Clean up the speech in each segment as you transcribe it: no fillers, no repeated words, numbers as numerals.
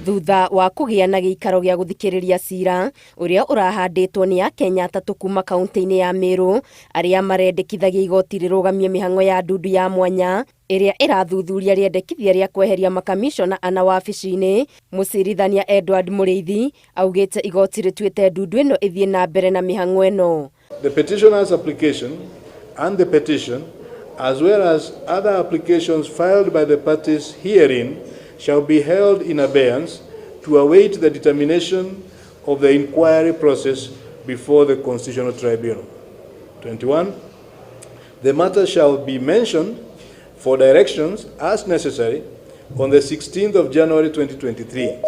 Thutha wa kũgĩa na gĩikaro gĩa gũthikĩrĩria cira ũrĩa ũrahandĩtwo nĩ Akenya atatũ kuma kaunti-inĩ ya Meru arĩa marendekithagia igoti rĩrũgamie mĩhang'o ya ndundu ya mwanya ĩrĩa ĩrathuthuria rĩendekithia rĩa kweheria makamishona ana wabici-inĩ, mũcirithania Edward Mũrĩithi augĩte igoti rĩtuĩte ndundu ĩno ĩthiĩ na mbere na mĩhang'o ĩno. The petitioner's application and the petition, as well as other applications filed by the parties herein, shall be held in abeyance to await the determination of the inquiry process before the Constitutional Tribunal. 21. The matter shall be mentioned for directions as necessary on the 16th of January 2023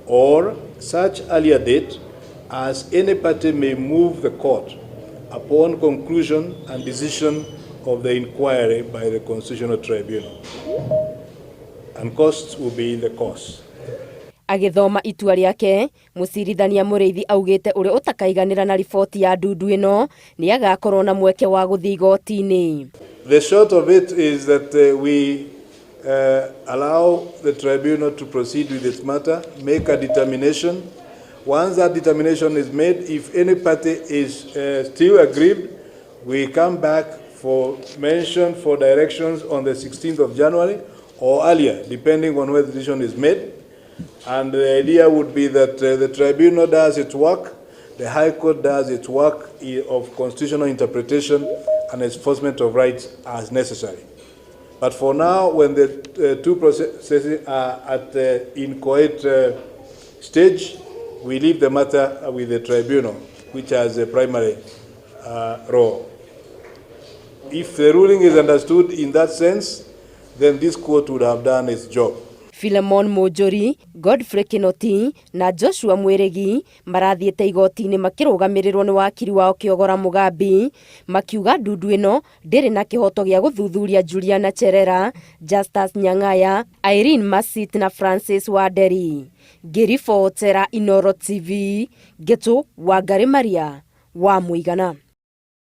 or such earlier date as any party may move the court upon conclusion and decision of the inquiry by the Constitutional Tribunal. And costs will be in the course. Agĩthoma itua rĩake, mũcirithania Mũrĩithi augĩte ũrĩa ũtakaiganĩra na riboti ya ndundu ĩno nĩ agakorwo na mweke wa gũthiĩ igoti-inĩ. The short of it is that we allow the tribunal to proceed with its matter, make a determination. Once that determination is made, if any party is still aggrieved, we come back for mention for directions on the 16th of January or earlier, depending on where the decision is made. And the idea would be that the tribunal does its work, the High Court does its work of constitutional interpretation and enforcement of rights as necessary. But for now, when the two processes are at the inchoate stage, we leave the matter with the tribunal, which has a primary role. If the ruling is understood in that sense, then this court would have done its job. Philemon Mũnjũri, Godfrey Kinoti na Joshua Mwĩrĩgi marathiĩte igoti-inĩ makĩrũgamĩrĩrwo nĩ wakiri wao Kĩogora Mũgambi, makiuga ndundu ĩno ndĩrĩ na kĩhoto gĩa gũthuthuria Juliana Cherera, Justus Nyang'aya, Irene Masit na Francis Wanderi. Ngĩribotera Inoro TV, Ngetu Wangari Maria wa Mũigana.